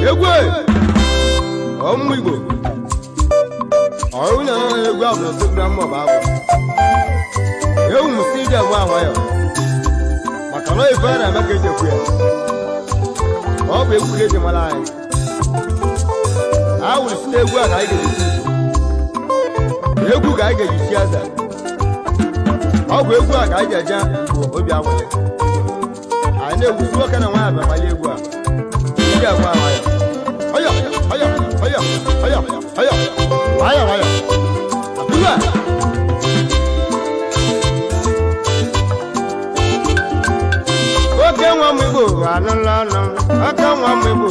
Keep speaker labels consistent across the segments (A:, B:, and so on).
A: Egwu ọmụ Igbo ọrụ na egwu ahụ na sokra mma bụ abụ ewu m si ije nwa nwayọ maka na ife a na-eme ka eji ekwu ya. Ọ bụ egwu ka eji mara anyị. A wụrụ site egwu a ka anyị ga-eji egwu ka anyị ga-eji chi eze. Ọ bụ egwu a ka anyị ji eje bụ obi agbụrị. Anyị na-egwusi nwoke na nwaanyị abịa egwu a ije nwa nwayọ. Ọyọ ọyọ ọyọ ọyọ ọyọ nwayọ nwayọ abụọ. Oke nwa m Igbo anụla ọnụ m, oke nwa m Igbo,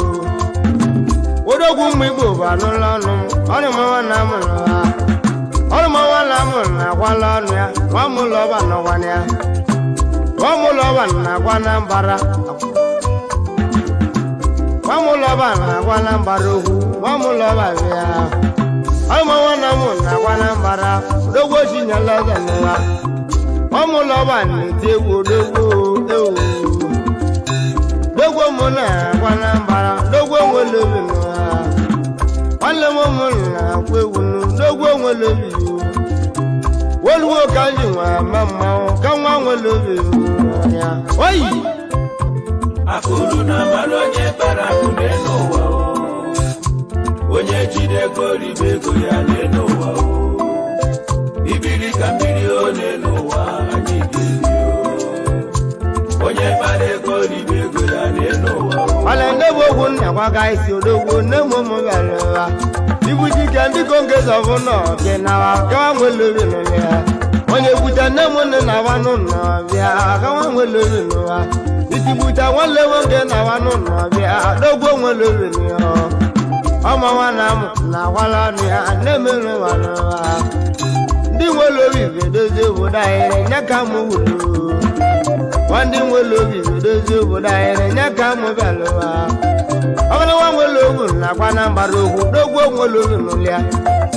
A: odogwu m Igbo bụ anụla ọnụ m, ọrụ m nwa na m nụwa, ọrụ m nwa na m na-agwala ọnụ ya, nwa m ụlọ ọba nọkwana ya, nwa m ụlọ ọba na-agwa na mbara, nwa m ụlọ ọba na-agwa na mbara okwu, nwa m ụlọ ọba bịa, ọrụ m nwa na m na-agwa na mbara, odogwu ochinyela eze n'ụwa, nwa m ụlọ ọba na-eti egwu odogwu ewu. Dogwo mụ na-agwa na mbara, dogwo nwere obi n'ụwa. Nwanne m mụ na-agwa egwu nụ, dogwo nwere obi. Woluwo ka ji nwa ama mmanwụ, ka nwa nwere obi ya. Oyi!
B: Akụrụ na abalị onye kpara akụ n'elu ụwa o. Onye jide ego ribe ego ya n'elu ụwa o. Ibiri ka mmiri o n'elu ụwa anyị ga-ebi o. Onye kpara ego ribe ego ya n'elu ụwa o.
A: Ọla ndị bụ okwu nna gwa isi odogwu nne m ụmụ bịara ụwa. Ibu dike biko nke zọbụ nọ gị nawa gawa nwere obi n'ụlọ ya. Onye gwucha nne m nne na-awa n'ụlọ bịa gawa nwere obi n'ụwa. Itigbucha nwanne nwoke na-awa n'ụlọ bịa dogwo nwere obi n'ụwa. Ọma nwa na m na-agwala ọnụ ya na-emerụ ụwa n'ụwa. Ndị nwere obi ga-edozi obodo anyị nye ka m wuru. Nwa ndị nwere obi ga-edozi obodo anyị nye ka m bịara ụwa. Ọ bụrụ nwa nwere obi na-agwa na mbara okwu dogwo nwere obi n'ụlọ ya.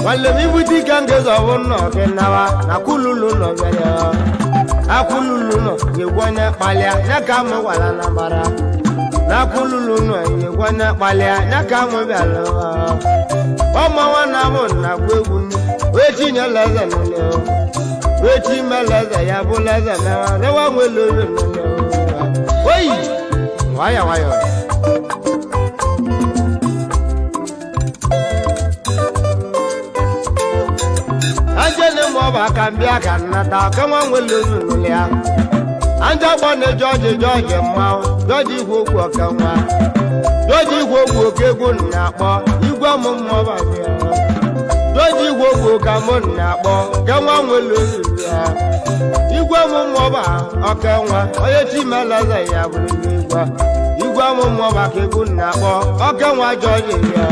A: Nwanne m ibute ike nke zọbụ nnọ gị nawa na kwululu nọ bịara. Akwululu nọ yegwu onye kpalịa nye ka m gwara na mbara. Na akwululu nọ yegwu onye kpalịa nye ka m bịara ụwa. Ọma nwa na m na-agwa egwu nnu wee chinyela eze n'ụlọ. Wee chi mela eze ya bụla eze mewa rewa nwere obi n'ụlọ. Oyi! Nwayọ nwayọ. Anjele ma ọ bụ aka mbịa ka nnata ka nwa nwere obi n'ụlọ ya. Anja gbọ na jọji jọji mmanwụ jọji igwe okwu ọka nwa. Jọji igwe okwu oke egwu na-akpọ igwe ọmụ mmụọ bịa. Jọji igwe okwu ka mụ na-akpọ ka nwa nwere obi ya. Igwe ọmụ mmụọ ba ọka nwa onye chi meleze ya bụrụ igwe. Igwe ọmụ mmụọ ba ka egwu na-akpọ ọka nwa jọji ya.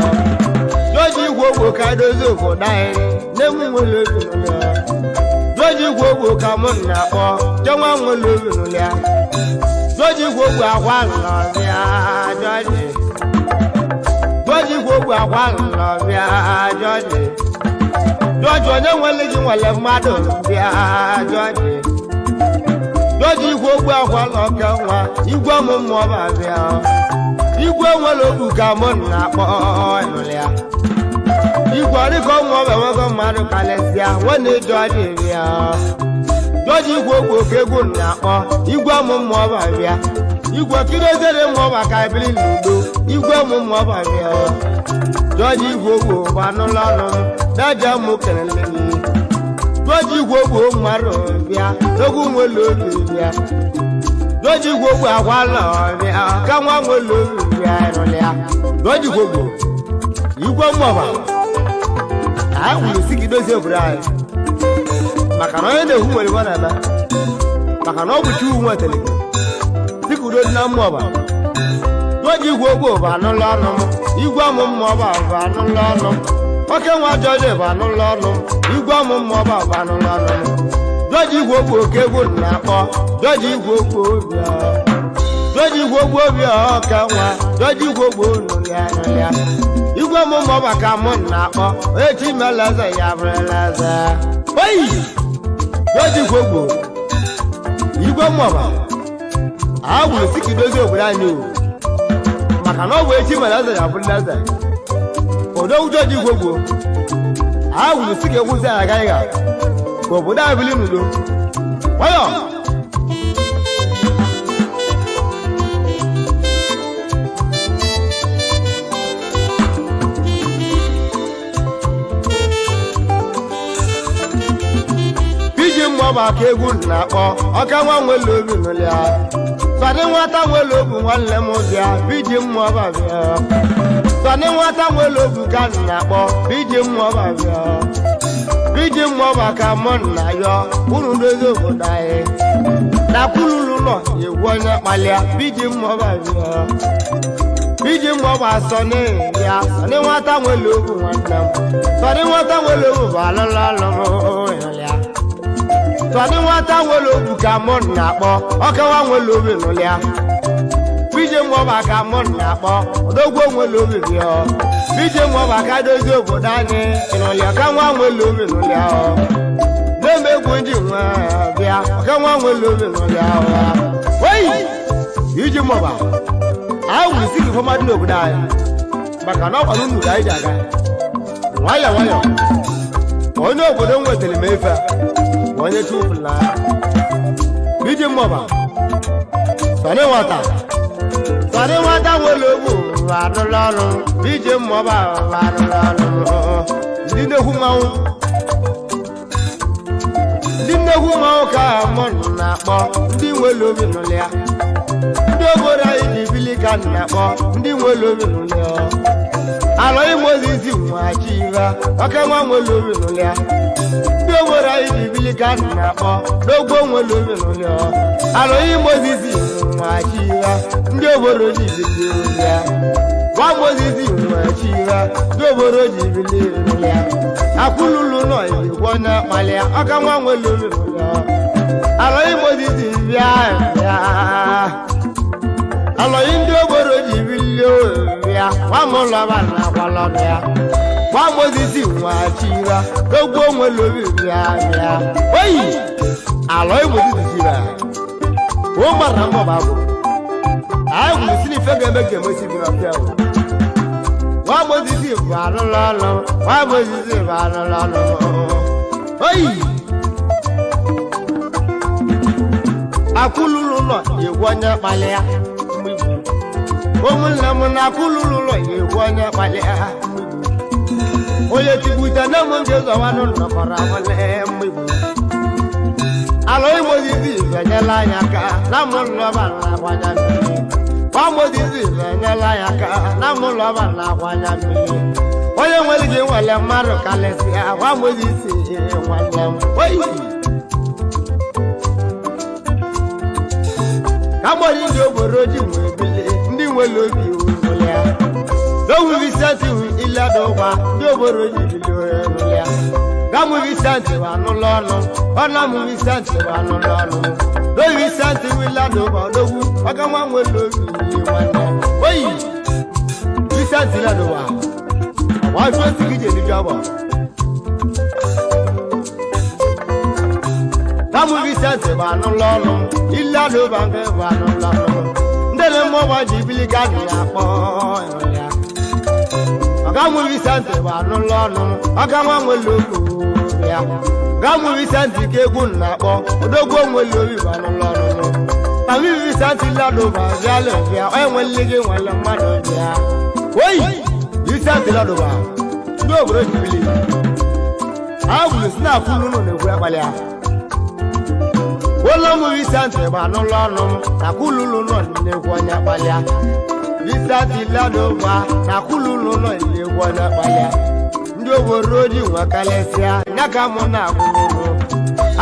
A: Jọji igwe okwu ka dozie obodo anyị na-enwe nwere obi n'ụlọ ya. Jọji igwe okwu ka mụ na-akpọ ka nwa nwere obi n'ụlọ ya. Jọji igwe okwu akwa nlọbịa jọji. Jọji igwe okwu akwa nlọbịa jọji. Jọji onye nwere gị nwere mmadụ bịa jọji. Jọji igwe okwu akwa lọka nwa igwe ọmụ mmụọ ba bịa. Igwe nwere okwu ka mụ na-akpọ ịnụlị ya. Igwe ọdịka ọmụ ọbịa nwekọ mmadụ karịsịa nwanne jọji bịa. Jọji igwe okwu oke egwu na-akpọ igwe ọmụ mmụọ ba bịa. Igwe kidozere mmụọ ba ka ebiri n'udo igwe ọmụ mmụọ ba bịa. Jọji igwe okwu bụ anụla ọnụ m daja mụ kelele gị. Jọji igwe okwu mmadụ bịa n'ogwu nwere obi bịa. Jọji igwe okwu akwala ọbịa ka nwa nwere obi bịa ịrụlịa. Jọji igwe okwu igwe mmụọ anyị wuru si ka idozie obodo anyị maka na onye na-ekwu nwere iwe na-eme maka na ọ bụ Chukwu nwetara gị si ka udo dị na mmụọ ba. Jọji igwe okwu bụ anụla ọnụ m igwe ọmụ mmụọ ba bụ anụla ọnụ m oke nwa jọji bụ anụla ọnụ m igwe ọmụ mmụọ ba bụ anụla ọnụ m. Jọji igwe okwu oke egwu na-akpọ jọji igwe okwu obi ọ. Jọji igwe okwu obi ọka nwa jọji igwe okwu nụlịa nụlịa. Igwe ọmụ mmụọ ba ka mụ na-akpọ onye chi mela eze ya bụrụla eze. Oyi! Jọji igwe okwu Igwe mmụọba a gwuru si ka idozi obodo anyị o, maka na ọ bụ echi mere eze ya abụrụ eze. Odogwu George Igwe gboo a gwuru si ka ekwuzi anyị agaghị ga ka obodo anyị bili n'udo. Nwayọ iji mmụọ maka egwu na-akpọ ọka nwa nwere obi nụlịa sọdị nwata nwere obi nwanne m bịa iji mmụọ ba bịa sọdị nwata nwere obi ka m na-akpọ iji mmụọ ba bịa iji mmụọ maka mụ na yọ unu dozie obodo anyị na kwululu nọ egwu onye kpalịa iji mmụọ ba bịa iji mmụọ bụ asọ ya sọdị nwata nwere obi nwanne m sọdị nwata nwere obi bụ alụlụ alụrụ ya. Sọdị nwata nwere obi ka mụ na-akpọ ọkawa nwere obi nụlịa ije mmụọ ka mụ na-akpọ odogwu nwere obi bịa ije mmụọ ka dozie obodo anyị ịnụlịa ka nwa nwere obi nụlịa na-eme egwu ndị nwa bịa ọka nwa nwere obi nụlịa. Oyi iji mmụọ anyị wuru si gị fọmadụ n'obodo anyị maka na ọkwado nnukwu anyị ji aga nwayọ nwayọ. Onye obodo m nwetara m efe a onye chụpụla iji mmụba sọrị nwata sọrị nwata nwere ogbu arụrụ ọrụ iji mmụba arụrụ ọrụ. Ndị nnekwu mmanwụ ndị nnekwu mmanwụ ka mụ na-akpọ ndị nwere obi nụlụ ya ndị obodo anyị ji bili ka m na-akpọ ndị nwere obi nụlụ ya. Alọ imozizi nwachiva ọka nwa nwere obi nụlụ ya ndị obodo anyị ji bili ka m na-akpọ n'ogbo nwere obi nụlụ ya. Alọ imozizi nwachiva ndị obodo ji bili nụlụ ya nwa mozizi nwachiva ndị obodo ji bili nụlụ ya. Akwụlulu nọ igwe onye kpalịa ọka nwa nwere obi nụlụ ya. Alọ imozizi bịa bịa alọghị ndị obodo ji bilie ya nwamụlọba na-akwalọnụ ya nwa mozisi nwachira ogbo nwere obi bịa bịa oyi alọghị mozisi jira o mara mbọ bụ anyị gwuru si n'ife ga-eme ka emesi bi n'ọfịa o. Nwa mozisi bụ alụlụ ọlụ nwa mozisi bụ alụlụ ọlụ oyi akwụlụlụ nọ egwu onye kpalịa ụmụnne m na akwụlụlụ ụlọ egwu onye kpalịa onye tigbute na m nke zọwanụ nnọkọrọ awale mmegbu alọ imozizi enyela anyị aka na mụlọba na-akwanya mmiri nwa mozizi enyela anyị aka na mụlọba na-akwanya mmiri onye nwere gị nwere mmadụ karịsịa nwa mozizi nwanne m oyi ka mgbọrị ndị obodo ji nwee bili ndị nwere obi nwere ya n'owu Vincent iledụgba ndị obodo ji bili nwere ya gamụ Vincent bụ anụlọ ọnụ ọnamụ Vincent bụ anụlọ ọnụ n'owu Vincent iledụgba odogwu ọka nwa nwere obi nwanne oyi Vincent iledụgba wàá fẹ́ sí kìjì èdè àbọ̀. Táwọn Vincent wà nù lọ́nu, ilé àdó bá ń fẹ́ wà nù lọ́nu. Ndéle mọ́ wá di bílí gáàdì àpọ̀ ìrọ̀lẹ́. Ọ̀gá mú Vincent wà nù lọ́nu, ọ̀gá wọn ń wọlé òkú ya. Ọ̀gá mú Vincent kéegún nàpọ̀, odógó ń wọlé orí wà nù lọ́nu. Tàbí Vincent lọ́dún bá bíálẹ̀ bíà, ọ̀ ẹ̀ wọ́n lé wọn lọ́ mọ́dọ̀ bíà. Wọ́yì! Vincent lọ́dún bá ndị obodo ji bili a gwuru si na akwụlụ ụlọ na-egwu akpali a ụlọ mụ Vincent bụ anụlọ ọnụ m na akwụlụ ụlọ na-egwu onye akpali a Vincent lọdụba na akwụlụ ụlọ na-egwu onye akpali a ndị obodo ji nwa karịsịa ya ka mụ na-akwụlụ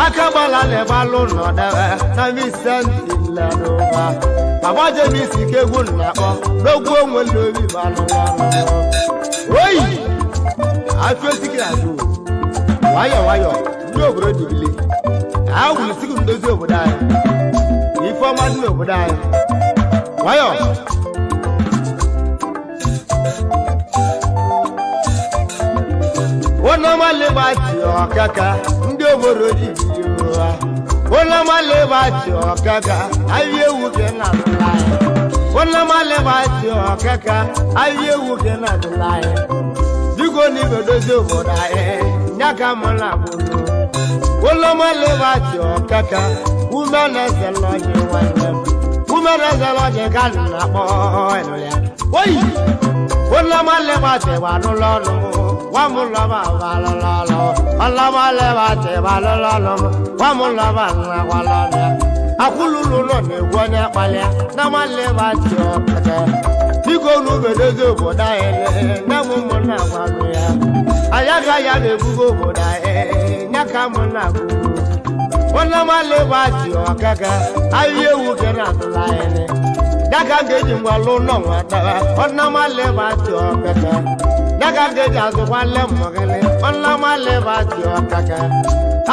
A: aka gbala na-ebe alụ nọ debe na Vincent lọdụba baba James ka egwu na-akpọ n'ogwu onwe n'obi bụ anụlọ ọnụ oyi afọ azụ nwayọ nwayọ ndị obodo ji bili a wuru sị ndozi obodo anyị ife ọma dị n'obodo anyị nwayọ onyeọma lebati ọkaka ndị obodo ji bili ha Ụlọmalịbatị ọkaka ahịa ewu gị na-atụla anyị. Ụlọmalịbatị ọkaka ahịa ewu gị na-atụla anyị. Biko na ibe dozie obodo anyị, nya ka mụ na-agbụrụ. Ụlọmalịbatị ọkaka ume na-ezela ọjị nwanne m. Ume na-ezela ọjị ka m na-akpọ ịnụ ya. Oyi! Ụlọmalịbatị gbanụlọ ọnụ m. Wamulaba balololo, ọlọmọlẹ́bà tẹ̀ balololo, wamulaba ńláwalọ́lá. Akululu nọ na-egwu onye kpalịa, namaleba ti ọkẹtẹ. Biko unu bedozi obodo anyị nne m ụmụ na-agwanụ ya. Ayaga ya na-ebugo obodo anyị, nya ka mụ na-agwụ. Ọlọmọlẹ́bà ti ọkẹkẹ, ahịa ewu ke na-atụla anyị. Daka ngeji ngwa lụ nọ nwa dara, ọlọmọlẹ́bà ti ọkẹkẹ. Daga ngeji azụkwa nle mmọgịlị, ọlọmọlẹ́bà ti ọkẹkẹ.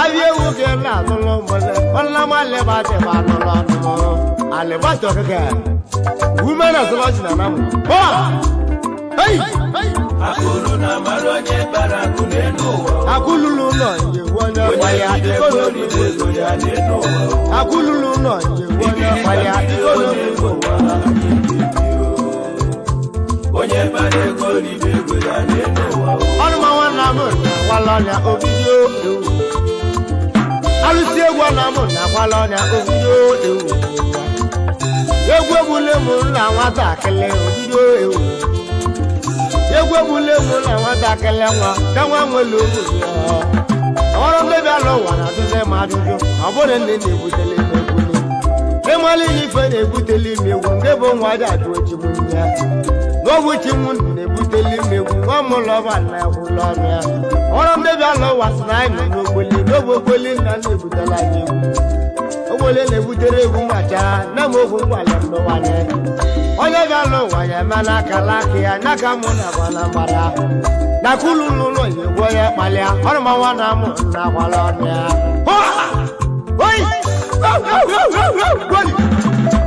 A: Ahịa ewu ke na-atụla ụmụlẹ, ọlọmọlẹ́bà ti ba lụlọ ọnụ. Alịba ti ọkẹkẹ. Women astrology na namu. Bọ́ọ̀! Hey!
B: Akụrụ na amara onye kpara akụ n'elu ụwa o.
A: Akululu nọ nyewu onye
B: Onye
A: kpalịa
B: jide
A: iko
B: ego
A: n'obi.
B: ribe ego ya n'elu ụwa o.
A: Akululu nọ nyewu onye
B: Ibiri ka
A: kpalịa
B: mmiri
A: iko
B: o
A: n'obi.
B: n'elu ụwa anyị ga-ebi o. Onye kpara ego ribe ego ya n'elu ụwa o.
A: Ọnụ ma nwanna m na-akwala ọnya obido ewu. Alụsị egwu na m na-akwala ọnya obido ewu. Egwu egbule m na nwatakịrị obido ewu. Egwu egbule m na nwatakịrị nwa ka nwa nwere obi ya. Ọrụ ndị bịara ụwa na-ajụzi m ajụjụ, ọ bụrụ na ị na-ebutele m egwu ịmalị na ife na-ebutele m egwu nke bụ nwa ji ajụ ochi m nne n'ogbu chi m na-ebutele m egwu nwa m lọba na egwula ọnụ ya. Ọrụ ndị bịara ụwa sị na anyị nọ n'ogboli n'ogbe ogboli nna na-ebutela anyị egwu. Ogboli na-ebutere egwu macha na m okwu ngwale ndụwanye. Onye bịara ụwa ya eme n'aka aka ya n'aka mụ na gwa na mgbada. Na kulu n'ụlọ ya egwu onye kpalịa ọrụ ma nwa na mụ na agbala ọnụ ya. Hụa! Oyi! Au, au, au, au, au! Goli!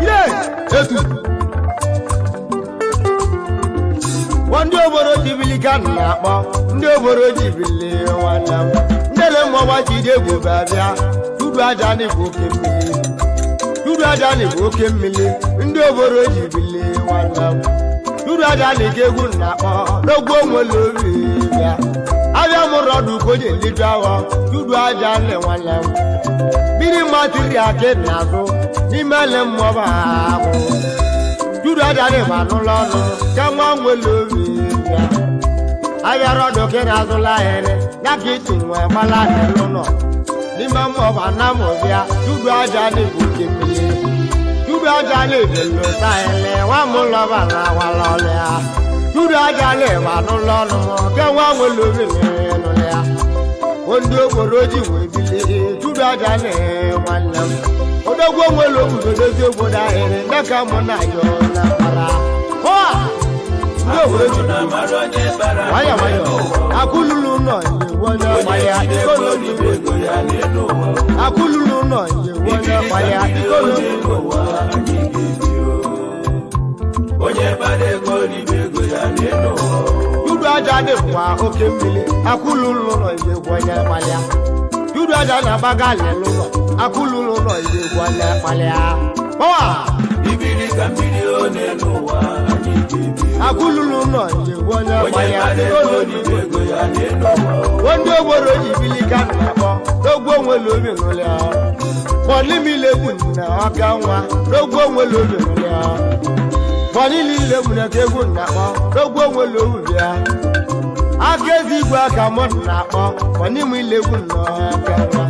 A: Ye! Etu! Gwa ndị obodo jibili ka m na-akpọ ndị obodo jibili nwanne m ndị ele mmọgba jide egwu bịa dudu aja n'igwe oke mmiri dudu aja n'igwe oke mmiri ndị obodo jibili nwanne m dudu aja n'ike egwu na-akpọ n'ogwu onwere obi bịa abịa mụrụ ọdụ ka o ji eliju aghọ dudu aja nne nwanne m mmiri mmatiri akị n'azụ n'ime ele mmọba ahụ dudu aja n'ịba n'ụlọ ọnụ ka nwa nwere obi bịa abịara ọdụ ka ị na-azụla ahịrị ya ka iti nwee gbala n'ụlọ n'ime mmọba na mụbịa dudu aja n'igwe oke mmiri dudu aja n'ebe lụta ahịrị nwa m lọba na awala ọlịa dudu aja n'ịba n'ụlọ ọnụ ka nwa nwere obi n'ụlọ ya ndị obodo ji wee bilie dudu aja na nwanne m odogwu onwere obodo dozie obodo ahịrị ndị ka mụ na ayọ na mara. Hụa! Ndị obodo ji
B: Akụrụ na amara onye kpara akụ
A: nwayọ nwayọ
B: n'elu ụwa o.
A: akululu nọ nyewu onye
B: Onye
A: kpalịa
B: jide
A: iko
B: ego
A: n'obi.
B: ribe ego ya n'elu ụwa o.
A: Akululu nọ nyewu onye
B: Ibiri ka
A: kpalịa
B: mmiri
A: iko
B: o
A: n'obi.
B: n'elu ụwa anyị ga-ebi o. Onye kpara ego ribe ego ya n'elu ụwa o.
A: Dudu aja dịkwa oke mmiri akululu nọ nyewu onye kpalịa dudu aja na-agbaga n'ụlọ akululu nọ nyewu onye kpalịa. Hụa!
B: Ibiri ka mmiri o n'elu ụwa anyị ga-ebi o.
A: Akululu nọ nyewu onye
B: Onye
A: kpalịa
B: kpara
A: iko
B: ego
A: n'obi.
B: ribe ego ya n'elu ụwa o.
A: Ndị obodo ji bili ka na-akpọ n'ogwu onwere obi nụlịa bọnimile egwu na ọka nwa n'ogwu onwere obi nụlịa bọnilile egwu na ka egwu na-akpọ n'ogwu onwere obi bịa aka ezi igwe aka mụ na-akpọ bọnimile egwu na ọka nwa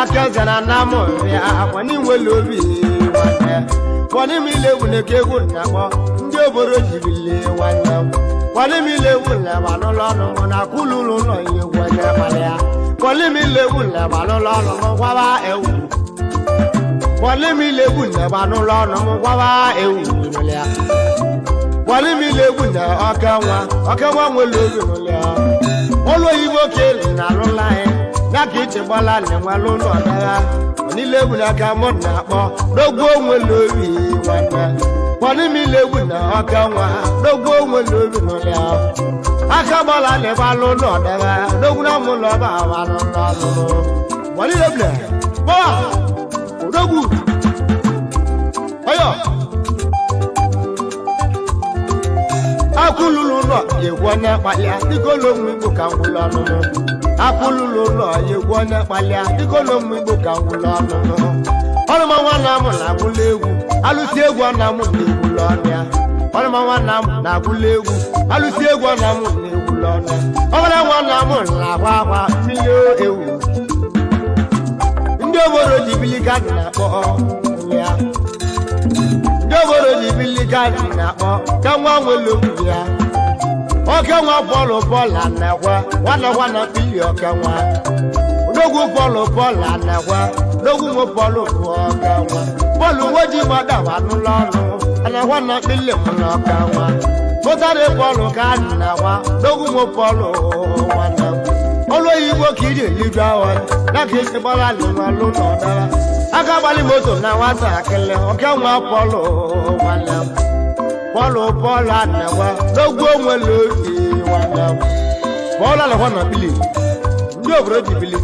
A: aka eze na nna m bịa bọnimwere obi nwanne bọnimile egwu na ka egwu na-akpọ ndị obodo ji bili nwanne m kọlímìlẹ̀ egwu lẹ̀wà lọ́lọ́run mo na kúlùlù nà iye wọlé palẹ̀ kọlímìlẹ̀ egwu lẹ̀wà lọ́lọ́run mo wá wá ewu kọlímìlẹ̀ egwu lẹ̀wà lọ́lọ́run mo wá wá ewu nìlẹ̀ kọlímìlẹ̀ egwu lẹ̀ ọkẹ́ wọn ọkẹ́ wọn nwere obi nìlẹ̀ olóyìnbó kele nà lụla yẹn ya ka iche gbala nà nwa lụlọ dara onílé egwu na aka mụ na akpọ n'ogwu onwere obi nwanne kọlímìlẹ̀ egwu na ọkẹ́ nwa n'ogwu onwere obi nìlẹ̀ aka gbala nà ebe alụ nọ dara n'ogwu na mụ lọba awa lụlọ lụlụ kọlímìlẹ̀ egwu bọ́wà. Odogwu ọyọ akwụlụlụ ụlọ yegwu onye kpalịa dịka olonwe igbo ka ngwụlọ ọnụnụ. Akwụlụlụ ụlọ yegwu onye kpalịa dịka olonwe igbo ka ngwụlọ ọnụnụ. Ọnụma nwanna m na-agwụla egwu alụsị egwu ọ na mụ na-egwula ọnụ ya. Ọnụma nwanna m na-agwụla egwu alụsị egwu ọ na mụ na-egwula ọnụ ya. Ọbara nwanna m na-akwa akwa mmiri ewu. Ndị obodo ji bili ka dị na-akpọ ya. Ndị obodo ji bili ka dị na-akpọ ka nwa nwere okwu ya. Oke nwa bọọlụ bọọlụ anagwa nwana nwana pili oke nwa. Odogwu bọọlụ bọọlụ anagwa odogwu nwe bọọlụ bụ oke nwa. Bọọlụ nweji mmadụ anụla ọnụ anagwa na pili mụ na oke nwa. Pụtara bọọlụ ka a na-agwa odogwu nwe bọọlụ nwanne m. Ọlụ oyibo ka iji eliju ahụ na ka esi gbara alụmalụ na ọdara. Aka gbalị moto na nwata akịlị oke nwa bọọlụ nwanne m. Bọọlụ bọọlụ anagwa n'ogwu onwere obi nwanne m. Bọọlụ anagwa na bili ndị obodo ji bili.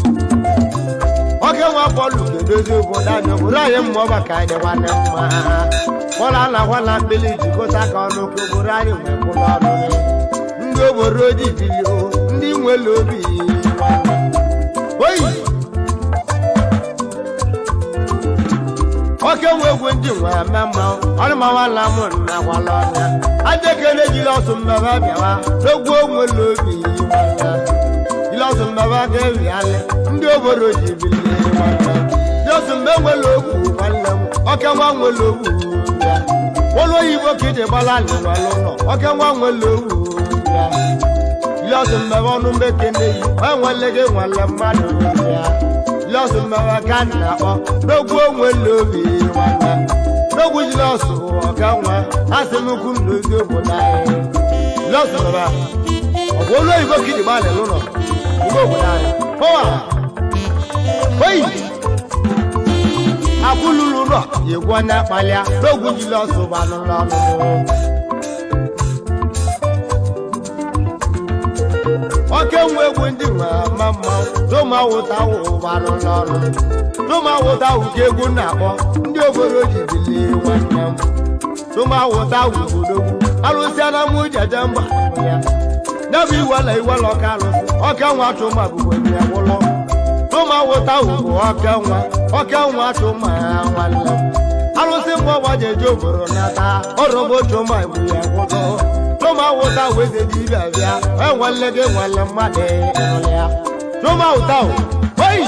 A: Oke nwa bọọlụ ga-edozi obodo anyị, obodo anyị mmụọ maka anyị nwanne mma. Bọọlụ anagwa na bili jikọta aka ọnụ ka obodo anyị nwee kwụrụ ọnụ. Ndị obodo ji bili o, ndị nwere obi nwanne m. Oyi! Oke nwe egwu ndị nwe eme mma ọnụmanwa na mụ nakwala ọnya. Adekele jiri ọsụ mmebe bịawa n'ogwu onwere obi nwanne. Jiri ọsụ mmebe ga-ewialị ndị obodo ji bilie nwanne. Jiri ọsụ mgbe nwere ogwu nwanne m oke nwa nwere ogwu ya. Olu oyibo ka iji gbala alịnwala ụlọ oke nwa nwere ogwu ya. Jiri ọsụ mmebe ọnụ mbekene yi enwele gị nwale mmadụ ya. Lọsụ mmebe ka a na-akpọ n'ogwu onwere obi nwanne. N'ogwu ji lọsụ ọka nwa asị m ukwu ndozi obodo anyị. Lọsụ mmebe ọ bụ olu oyibo ka iji gbalị n'ụlọ ime obodo anyị. Pọwa! Oyi! Akwụlụlụ ụlọ yegwu onye kpalịa n'ogwu ji lọsụ gbanụ n'ọnụ. Oke nwe egwu ndị nwe ama mma tụma wụta wụbanụ n'ọnụ. Tụma wụta wụ ka egwu na-akpọ ndị obodo ji bilie nwanne m. Tụma wụta wụ odogwu alụsịa na mụ jeje mba ya. Ya bụ iwela iwela ọka alụsị ọka nwa tụma bụbu ya gwụlọ. Tụma wụta wụ bụ ọka nwa ọka nwa tụma nwanne m. Alụsị mgbe ọgba jeje obodo nata ọrọbụ tụma bụ ya gwụlọ. Tụma wụta weze dibịa bịa enwele gị nwele mmadụ ịnụlị ya. Tụma wụta wụ oyi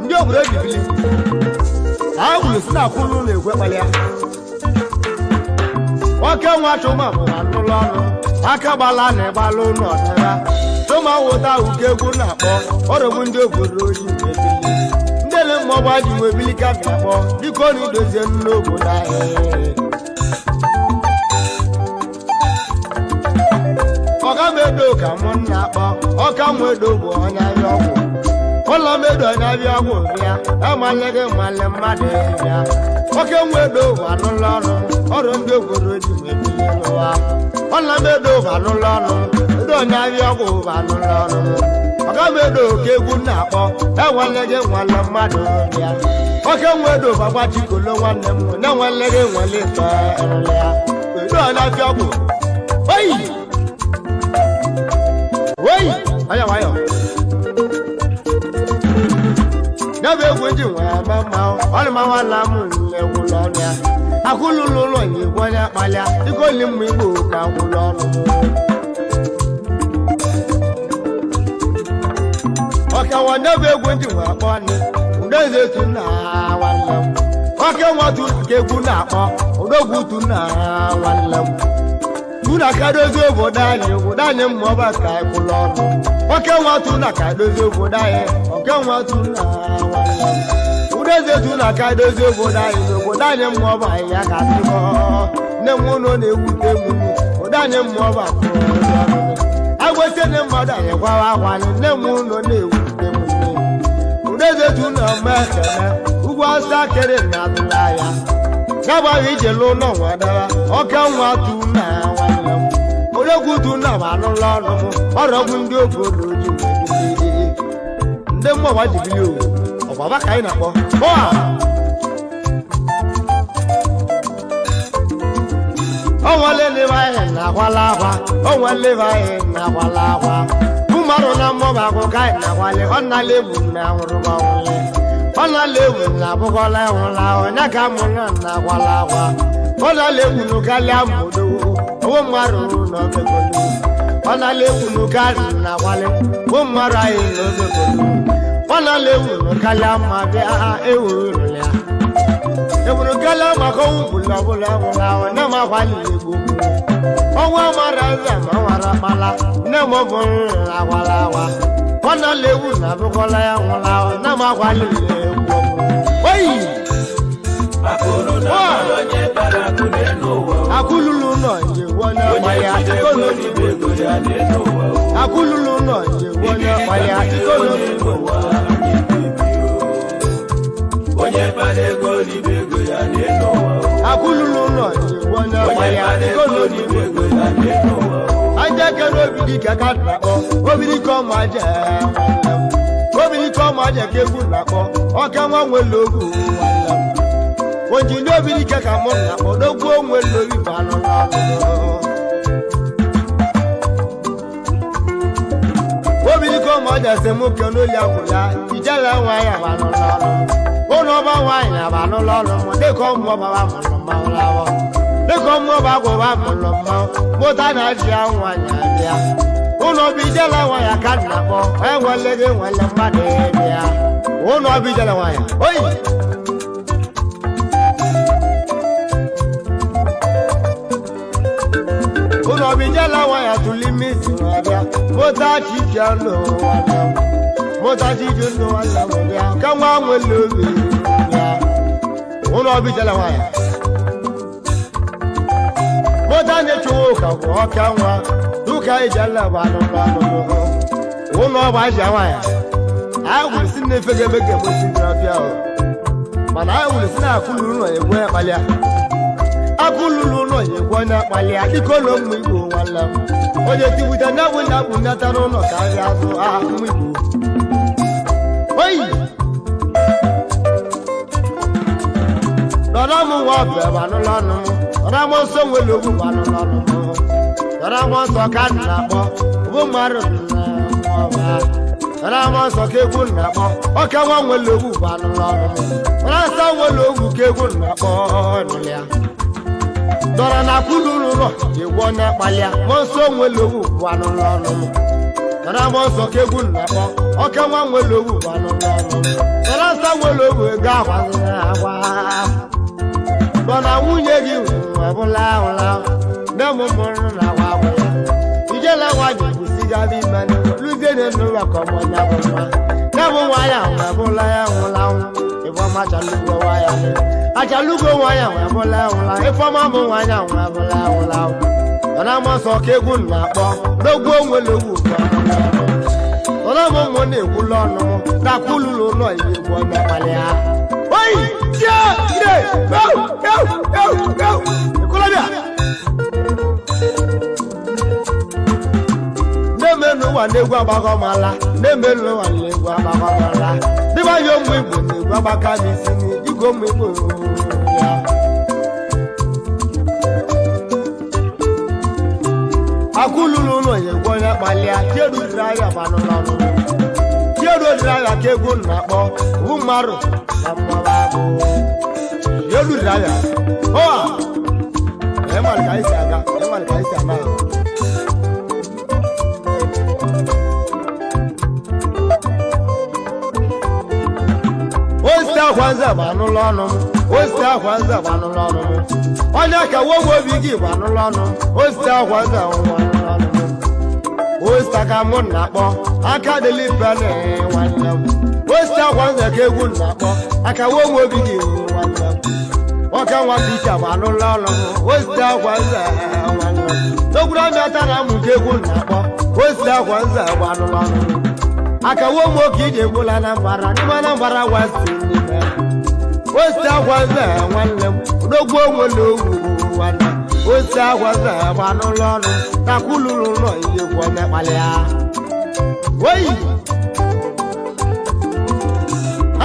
A: ndị obodo ji bili. Ha gwuru si na akwụlụ ụlọ ekwe kpalịa. Oke nwa tụma bụ anụlụ ọnụ aka gbala na ịgbalụ ụlọ ọdịra. Tụma wụta uke egwu na-akpọ ọrọbụ ndị obodo ji ebili. Ndị ele mmọgba ji wee bili ka bịa kpọ biko na idozie nnu obodo anyị. Ọga m edo ka mụ na-akpọ ọka m edo bụ onye ahịa ọgwụ. Ụlọ m edo onye ahịa ọgwụ bịa amalị gị malị mmadụ bịa. Oke nwe edo bụ anụlọ ọnụ ọrụ ndị obodo ji wee bilie n'ụwa. Ụlọ m edo bụ anụlọ ọnụ edo onye ahịa ọgwụ bụ anụlọ ọnụ. Ọga m edo ka egwu na-akpọ enwele gị nwale mmadụ bịa. Oke nwe edo bụ agbachikolo nwanne m na-enwele gị nwale ife ịrụlị ya. Edo onye ahịa ọgwụ. Oyi! Oyi! Anya nwayọ. Ya bụ egwu ndị nwe ama mma ọnụma nwanna m nlegwụlọ ọnụ ya. Akwụlụlụ ụlọ nyegwu onye kpalịa dịka oli mma igbo ka gwụlọ ọnụ. Ọka nwanne bụ egwu ndị nwe akpọ nị udeze tu na nwanne m. Oke nwa tu ka egwu na-akpọ odogwu tu na nwanne m. Tuna ka dozie obodo anyị obodo anyị mmụọ bụ ka anyị kwụlụ ọnụ. Oke nwa tuna ka dozie obodo anyị oke nwa tuna nwanne m. Udeze tuna ka dozie obodo anyị n'obodo anyị mmụọ bụ anyị ya ka sịkọ. Nne m ụlọ na-ewute m obodo anyị mmụọ bụ akụ ọnụ. Agwesị ndị mmadụ anyị gwawa akwa anyị nne m ụlọ na-ewute m. Udeze tuna mma ekene ugwu awụsa kere na atụla ya. N'agbaghị ije n'ụlọ nwa dara ọka nwa tuna nwanne m. Odogwu tuna bụ anụlọ ọnụ m ọrọgbu ndị obodo ji wee bilie. Ndị mmụọ ji bilie o ọgbaba ka anyị na-akpọ. Bọa! lebe anyị na-akwala akwa onwe lebe anyị na-akwala akwa mmadụ na mmọba akụkọ anyị na-akwali ọ nala egwu na anwụrụgọ nwụle ọ nala egwu na abụkọla ịnwụla onye ka mụ na na-akwala akwa ọ nala egwu n'ụkalịa mbodo onwe mmadụ na omegolu ọ nala egwu n'ụkalị na-akwali onwe mmadụ anyị na omegolu ọ nala egwu n'ụkalịa mma bịa ewu ya eburu gala maka ọnwụ bụla ọbụla nwụrụ ahụ nne m akwali egwu ọnwa mara nza ma nwara kpala nne m bụ akwala awa ọ nala egwu na abụkọla ya nwụrụ ahụ nne m akwali egwu oyi
B: Akụrụ na mmadụ onye kpara akụ n'elu ụwa o.
A: akụlulu nọ njewu onye
B: Onye
A: ọkpali
B: jide ego
A: atịkolo
B: ribe ego ya n'elu ụwa o.
A: akụlulu nọ njewu onye
B: Ibiri ka
A: ọkpali
B: mmiri
A: atịkolo
B: onye ụwa anyị bụ ibi o. Onye kpara ego ribe ego ya n'elu ụwa o.
A: akụlulu nọ njewu onye
B: Onye
A: ọkpali
B: kpara ego
A: atịkolo
B: ribe ego ya n'elu ụwa o.
A: aja kere obiri ka ka na-akpọ obiri ka ọma aja nwanne m obiri ka ọma aja ka egwu na-akpọ ọka nwa nwere ogu nwanne m ojini obiri ka ka mụ na-akpọ n'ogwu onwere obi bụ anụ n'ọnụ obiri ka ọma aja sị mụ ke n'oli akwụ ya ijele nwa ya bụ anụ n'ọnụ ụlọ ọba nwaanyị bụ anụ n'ọnụ mụ dịka ọmụọ baba mụrụ mmanwụ lawọ dịka ọmụọ bụ agwụba mụrụ mmanwụ mụta na ji ya nwaanyị abịa ụlọ ọba ijele nwaanyị ka nna kpọ enwele gị nwele mmadụ bịa ụlọ ọba ijele nwaanyị oyi ụlọ ọba ijele nwaanyị atụli ime isi abịa mụta chike ndụ nwanne m mụta chike ndụ nwanne m bịa ka nwa nwele obi bịa ụlọ ọba ijele nwaanyị mụta na-echuwa ụka bụ ọka nwa ụka ijele bụ anụnụ anụnụ ụlọ ọba aja nwaanyị anyị gwuru si na-efe gị ebe ga-egbochi ndị ọfịa o mana anyị gwuru si na akụlụ ụlọ egwu onye kpalịa akụlụlụ ụlọ egwu onye kpalịa dịka ụlọ ụmụ igbo nwanne m onye tigbute na bụ na bụ natara ụlọ ka nri azụ aha ụmụ igbo oyi dọrọ m nwa ọbịa bụ anụlọ ọnụ m dọrọ m nsọ nwere ogwu bụ anụlọ ọnụ m dọrọ m nsọ ka m na-akpọ bụ mmadụ na ọba dọrọ m nsọ ka egwu na-akpọ ọka nwa nwere ogwu bụ anụlọ ọnụ m dọrọ nsọ nwere ogwu ka egwu na-akpọ nụlịa dọrọ na kwuluru ụlọ egwu onye kpalịa mọ nsọ nwere ogwu bụ anụlọ ọnụ m dọrọ m nsọ ka egwu na-akpọ ọka nwa nwere ogwu bụ anụlọ ọnụ m dọrọ nsọ nwere ogwu ego akwazina agwa mana nwunye gị ọbụla ahụla nne m mụrụ na nwa agwụ ya ijela nwa gị kwụsịgara ime luzie n'ụlọ ka ọmụ ya bụ nwa ya bụ nwa ya ọbụla ya nwụla anwụ ifeọma achalugo nwa ya achalugo nwa ya ọbụla ya nwụla ifeọma mụ nwa ya ọbụla ya nwụla anwụ mana m ọsọ ka egwu na-akpọ n'ogwu onwere ogwu ọna m ụmụ na-ekwula ọnụ m na-akwụlụlụ ụlọ ihe egwu onye kpalị ha oyi tie ire ewu ewu ewu ewu ikolobịa na-eme n'ụwa na-egwu agbakọmala na-eme n'ụwa na-egwu agbakọmala dịbanye ụmụ igbo na-egwu agbaka n'isi n'igwe ụmụ igbo ya akụlụlụ ụlọ ya egwu onye kpalịa chierudiri ahịa gbanụlọ ọnụ chierudiri ahịa ka egwu na-akpọ bụ mmadụ na mmanụ abụ chierudiri ahịa ụwa ịmalị ka anyị si aga ịmalị ka anyị si ama ahụ. Osisi akwa nze bụ anụlọ ọnụ m osisi akwa nze bụ anụlọ ọnụ m onye ka wowe obi gị bụ anụlọ ọnụ m osisi akwa nze bụ anụlọ ọnụ m osisi aka mụ na-akpọ aka dịlị pene nwanne m osisi akwa nze ka egwu na-akpọ aka wowe obi gị nwanne m ọka nwa picha bụ anụlọ ọnụ m osisi akwa nze nwanne m n'okwuru amị ata na amụ ka egwu na-akpọ osisi akwa nze bụ anụlọ ọnụ m akawo m oke ije gwụla na mbara n'ime anambara wasi n'ime osisi akwa nze nwanne m odogwu onwere ogwu nwanne m osisi akwa nze bụ anụlọ ọnụ takwuluru ụlọ ihe gwụ omekpalịa oyi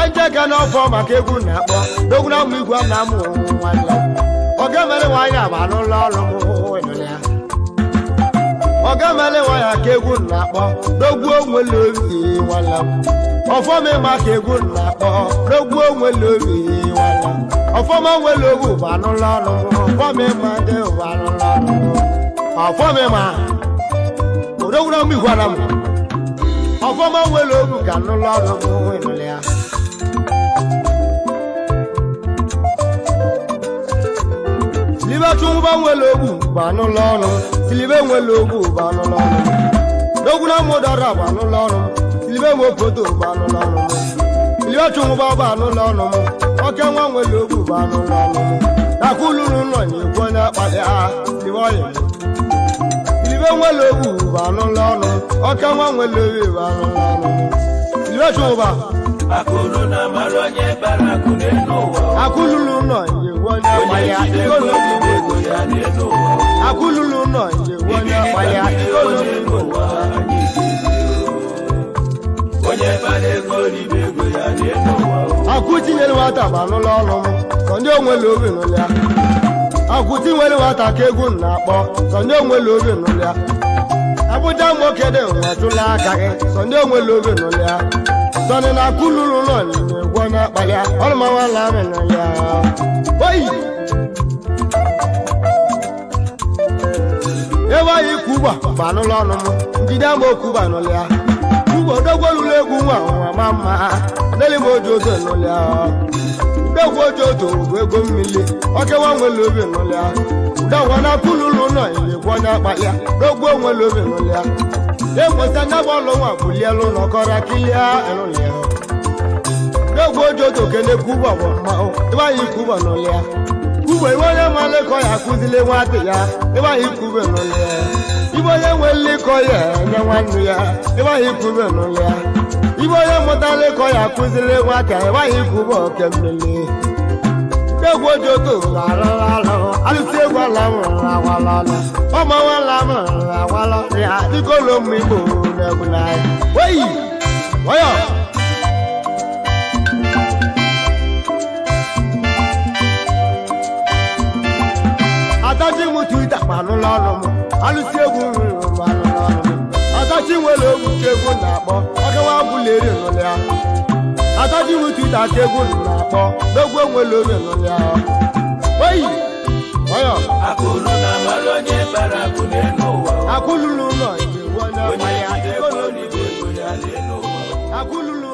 A: aja ga n'ọfọ maka egwu na-akpọ dogwu na amụ igwe na amụ nwanne m Ọga mere nwaanyị agba n'ụlọ ọrụ m ịnụlị ya. Ọga mere nwaanyị ka egwu na-akpọ n'ogwu onwere obi nwala m. Ọfọm ịma ka egwu na-akpọ n'ogwu onwere obi nwala m. Ọfọm onwere obi bụ anụlọ ọrụ m. Ọfọm ịma dị bụ anụlọ ọrụ m. Ọfọm ịma odogwura m igwara m. Ọfọm onwere obi ka anụlọ ọrụ m ịnụlị ya. Silibe chụnwụba nwere ogbu bụ anụlọ ọrụ. Silibe nwere ogbu bụ anụlọ ọrụ. Dogwura m dọrọ bụ anụlọ ọrụ. Silibe m obodo bụ anụlọ ọrụ. Silibe chụnwụba bụ anụlọ ọrụ m. Oke nwa nwere ogbu bụ anụlọ ọrụ m. Akwụlụrụ ụlọ na-ekwu onye akpali ha silibe ọyị m. Silibe nwere ogbu bụ anụlọ ọrụ. Oke nwa nwere ogbu bụ anụlọ ọrụ. Silibe chụnwụba.
B: Akụrụ na amara onye kpara akụ n'elu ụwa o.
A: Akwụlụrụ ụlọ na-ekwu onye
B: Onye
A: akpali ha.
B: jide ego ribe ego ya n'elu ụwa o.
A: Akwụlụrụ ụlọ na-ekwu onye
B: Ibili ka
A: akpali ha.
B: mmiri o n'elu ụwa anyị ga-ebi o. Onye kpara ego ribe ego ya n'elu ụwa o.
A: Akwụ tinyere nwata bụ anụlọ ọrụ m sọ ndị onwere obi nụlụ ya. Akwụ tinyere nwata ka egwu na-akpọ sọ ndị onwere obi nụlụ ya. Abụja nwoke dị nwa tụla aka gị sọ ndị onwere obi nụlụ ya. Sọnị na akwụ lụrụ ụlọ na-egwu onye akpali ya ọlụmawala amị nụlụ ya. Oyi! Ebe anyị kwuba bụ anụlọ ọnụ m njide ama okwuba nụlụ ya. Ugbo dogwo lụrụ egwu nwa nwa ma mma n'elu m oji ozo nụlụ ya. Ndegwu oji ozo bụ ego mmiri okewa nwere obi nụlụ ya. Ndagwa na kwululu ụlọ ilekwu onye akpali ya dogwo nwere obi nụlụ ya. Enweta anya bọọlụ nwa bulielu n'ọkọrọ kilia nụlụ ya. Ndegwu oji ozo kene kwuba bụ mmanwụ ebe anyị kwuba nụlụ ya. Ugbo iwe onye nwale kọ ya akụzili nwata ya ebe anyị kwube nụlụ ya. Ibe onye nwe nlekọ ya enye nwanne ya ebe anyị kwube nụlụ ya. Ibe onye mụtala ịkọ ya akụzili nwata ebe anyị kwube oke mmiri. Egwu ojoto arụrụ alụ alụsị egwu ala mụrụ awala ọlụ ọmawala mụrụ awala ya dịka ụlọ ụmụ Igbo na-egwu n'anya. Oyi! Ọyọ! Adachi m Twitter ma anụla ọnụ m alụsị egwu ruru m anụla ọnụ m Adachi nwere ogwu ka egwu na-akpọ ọkawa bụla eri nụlụ ya. Adachi m Twitter ka egwu na-akpọ n'ogwu enwere obi nụlụ ya. Oyi! Ọyọ!
B: Akụrụ na amara onye kpara akụ n'elu ụwa o.
A: Akwụlụlụ ụlọ njem onye
B: Onye
A: akpa ya
B: jide ego ribe ego ya n'elu ụwa o.
A: Akwụlụlụ